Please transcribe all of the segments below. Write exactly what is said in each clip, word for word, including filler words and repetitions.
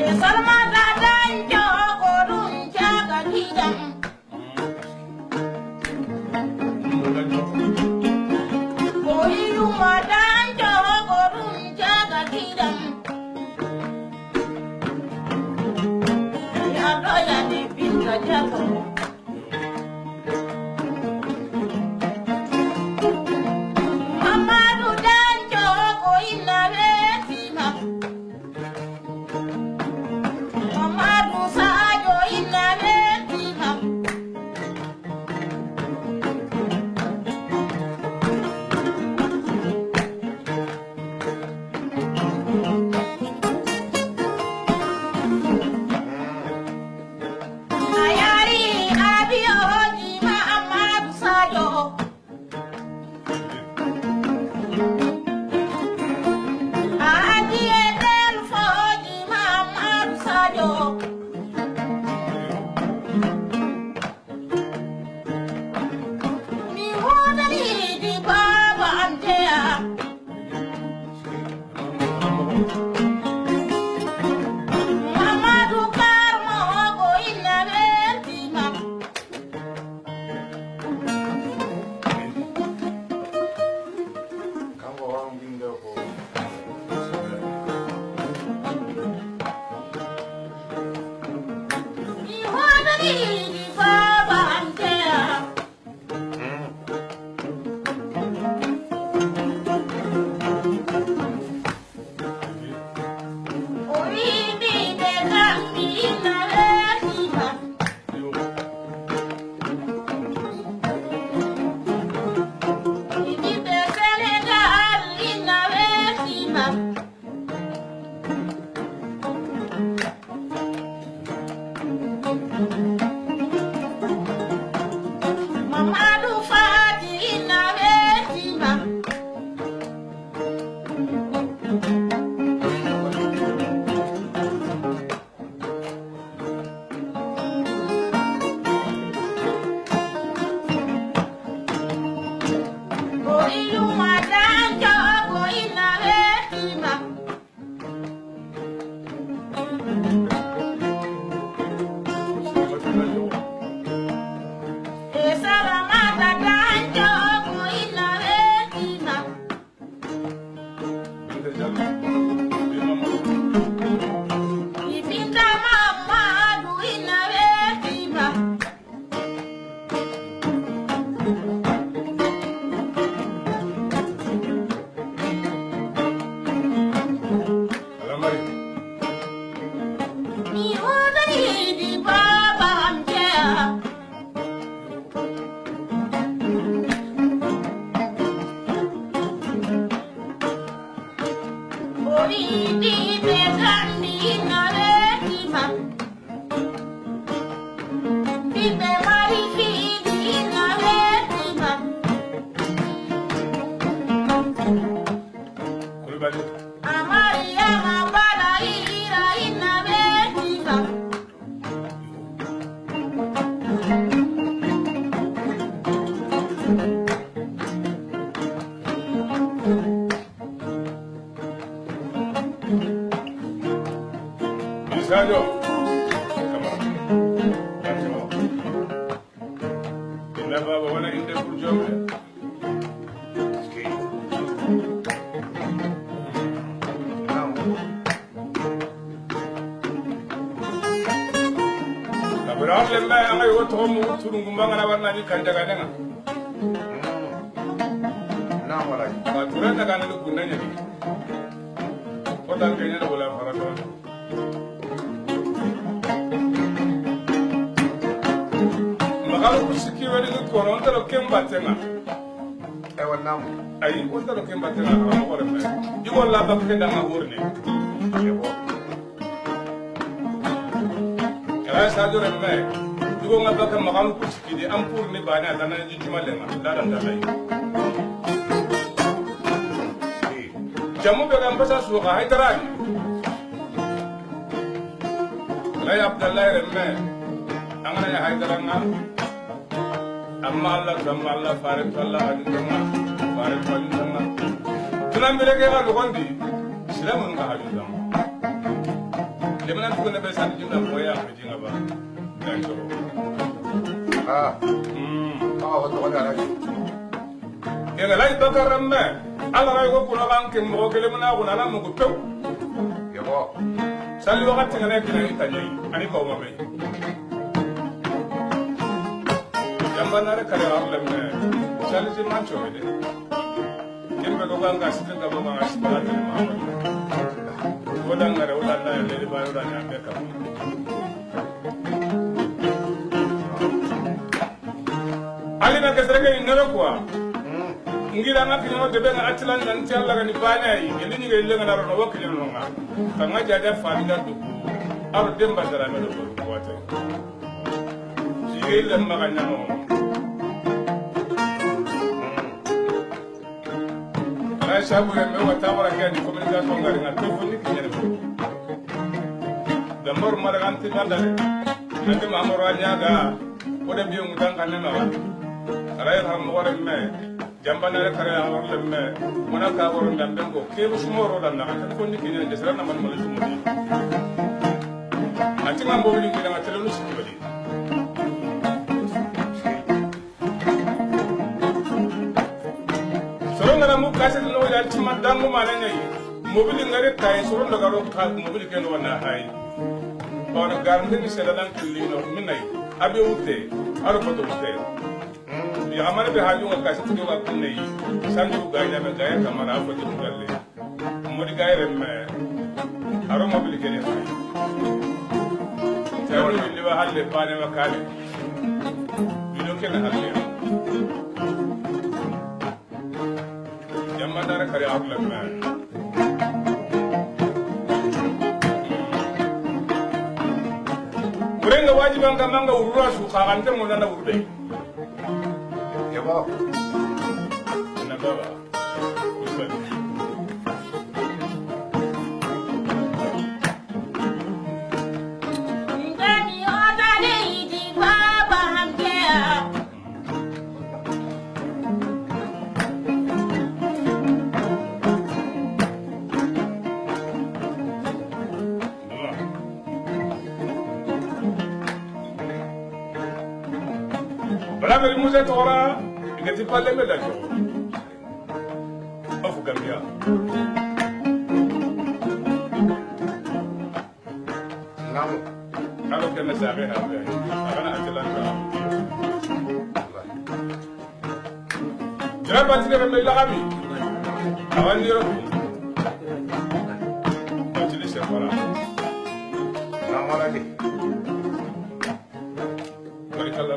E salmata dañco ko ɗum cagadiɗam. Ko yiyuma dañco ko ɗum cagadiɗam. Yadoyani binta jalo. Mamadu dañco ko inna wetima. Mamadu Sadio inna wetima. A yari abiyoji ma Amadou Sadio. A addi e telfoji ma Amadou Sadio. Mi wonani di baba anteya. Mamadou Karmo ko inna weltima. Kanko o wawno winde ko. Mi wonani di baba anteya. O wi'i ɓiɓɓe Gambi ina weetima. Ɓiɓɓe Senegal ina weetima. Mamadou Fati ina weetima. Ko inuma dañco ko ina weetima. E salamata dañco ko ina weetima. Ibinta Mamadu ina weetima. Alamari. Mi wonani di baba am jeya. O wi'i ɓiɓɓe Gambi ina weetima. Ɓiɓɓe mari fiiɗi ina weetima. Kulbali. A Mariyama Bala Ira ina weetima. Sadio. Kama. Ina baba wona inde pour jobe. Kabira on le mbaye an ay woto mo turu ngumba ngana warna ni kanja ganenga. Na wala. Ka tura daga ne ku nanya ni. Ko dan kenya da wala fara fara. Maxalu ku sikki wari ni kono on taro ken battenga. Ewa nam. Ayi, on taro ken battenga, a mo gore me. I wala ba ke danga horne. Ewa. Kala sa jore me. Du Ko nga baka makan ku sikki de, an pour ni bane a tana ji juma le ma, da da da lai. Jamu be ga n basa su ka haitara ni. Lai Abdullahi remme, an ga na ya haitara nga. Amma Allah, amma Allah, fare to Allah, adi to Allah, fare to Allah. Tunan bire ke ga lokondi, silamun ka haju dama. Lemana tuko ne be san jumla ko ya. Jinga ba. Dan coro. Ah. Hmm. Awa, wata, wata, wata. Ke ga lai bakar ramme. Ala rai ko kuna ban ke mo ke le muna kuna na mo ko pew. Yabo. Sali wakati ngana kina ita nyai. Ani ko ma mai. Yamba na re kare arle me. Sali si mancho de. Yimɓe ko ɓanga sittinta ko ɓanga sittinta ma. Woɗangare woɗanna e leydi ba woɗani ambe kam. Alina kesrege innere quoi. Ngira nga kino de ɓe nga attilan nan ti Allah gani bane ay. Yeli ni gele nga ro wakki no nga. Kanga jaja fami da du. Aro demba dara me do ko wate. Yele maga nyamo. Ay sabu en me wata wara ke ni communication ngari na telefoni ki nyere. Da mor mara ganti bandare. Nanti ma mor anya ga. Ko da biyo mutan kan na ma. Ray har mo wara me. Jamba na re kare har le me. Mona ka wara dan ben ko. Ke bu sumoro dan na telefoni ki nyere de sara na man mala sumodi. Ati ma mbo ni ki na telefoni sumodi. Soro ngana mu kase no ya tima dangu mana nyai. Mobili ngare kai soro ndaga ro ka mobili ken wana hai. Bana garnde ni sela nan kili no minai. Abe ute. Aro foto ute. Ya amana be haju nga kase tuke wa kunai. Sanju gaya me gaya kamara foto galle. Modi gayre me. Aro mobili kene. Tawri liwa halle pane wa kale. Bilo kene halle. Jamma dara kare arle me. Murenga wajiban ka manga urura su ka ante mo nana urde. Yabo. Na baba. Bala beri Musa tora, i ka ti palle me da jo. Of Gambia. Namu. Kalo kena sabe ha be. Akana Atlanta. Jira batile be la kami. Awani ro. Batile se fara. Namara de. Barikalla.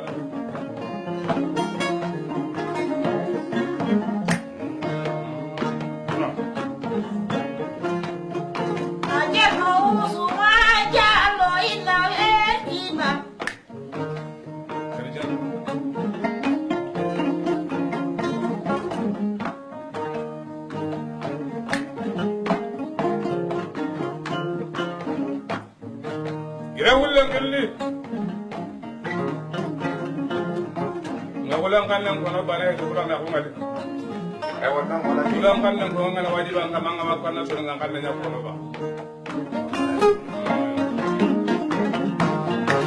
Gira wulle ngilli. Nga wulan kannen kono bana e wulan na ko ngade. Ay wonnan wala. Wulan kannen kono ngana wajiba ngama ngama kono so nga kannen ya kono ba.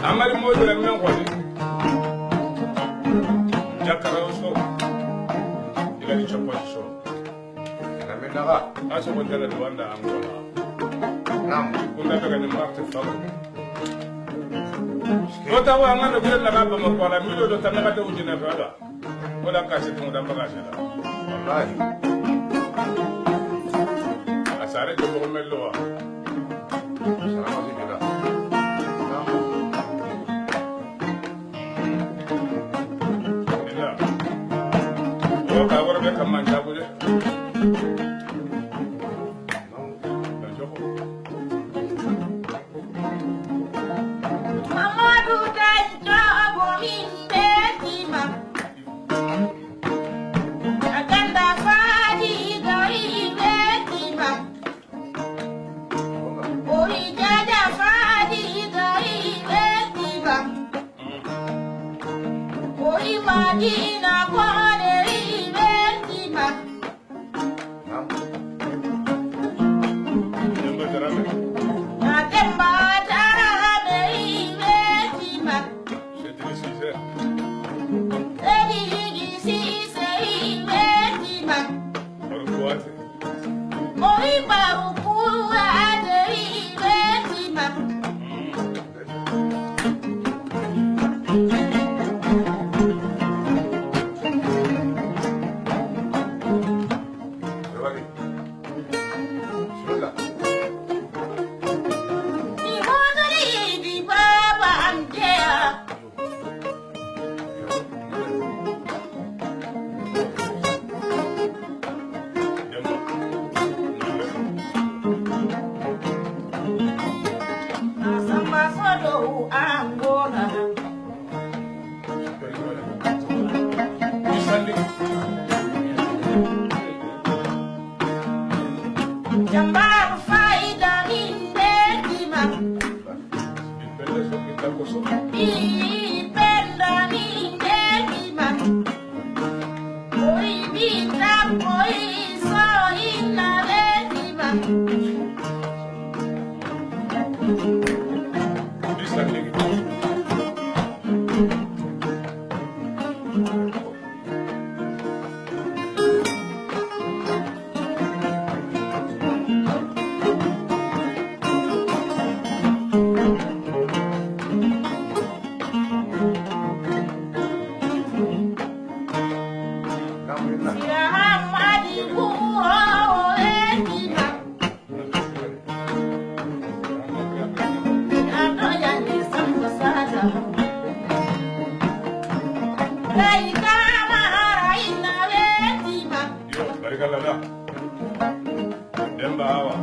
Amari mo jere men ko ni. Jakara so. Ila ni chapa so. Amin naga. Aso ko jala do wanda Angola. Nam. Kunda daga ni marti falo. Ko tawa ngana gure naga ba mo ko la milo do tanaga to ujina fada. Wala kasi tun da baga sila. Wallahi. Asare to ko mello wa. Salama si bila. Bila. Ko ka wor be kam man jabude. Mamadou Tancho. Dina kone ribe tima. Demba Darame. Na Demba Darame ribe tima. Chéri Cissé. Chéri Cissé ribe tima. Farouk Kouyaté. Mori Farouk Kouyaté ribe tima. Jambar fayda min beltima. Ɓii Penda min beltima. Koy ɓii Tamboy so inna beltima. Yo, barikalla da. Demba Awa.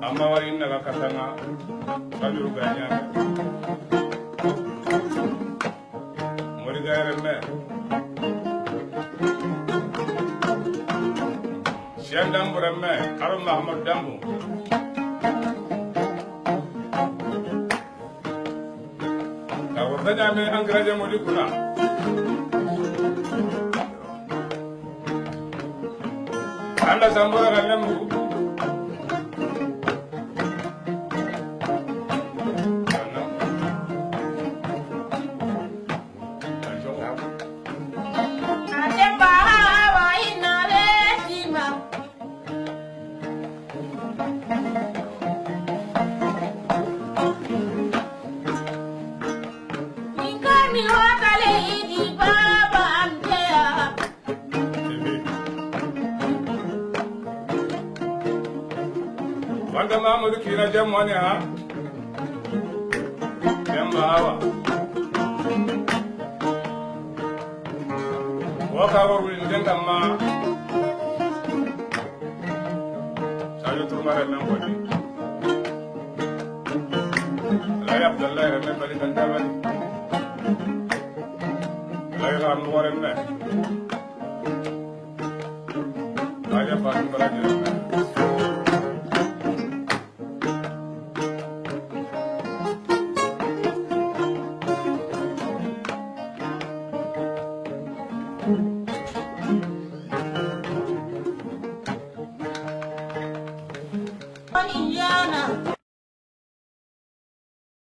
Amma wari inna ga katanga. Kajuru ganya. Mori gayre me. Siyan Dambu remme, Aro Mahamadu Dambu. Ka wurda ɲame an garaje modi kuna. Anda Sambora ka lembu. Wanda Mamadou Kira Jam woni ha. Demba Awa. Wo ka worwude nden kam ma. Sadio Tourmare men woni. Alhaji Abdoulaye Reme Bali Kanta Bali. Alhaji Rambo Reme. Alhaji Fatou Bala Reme.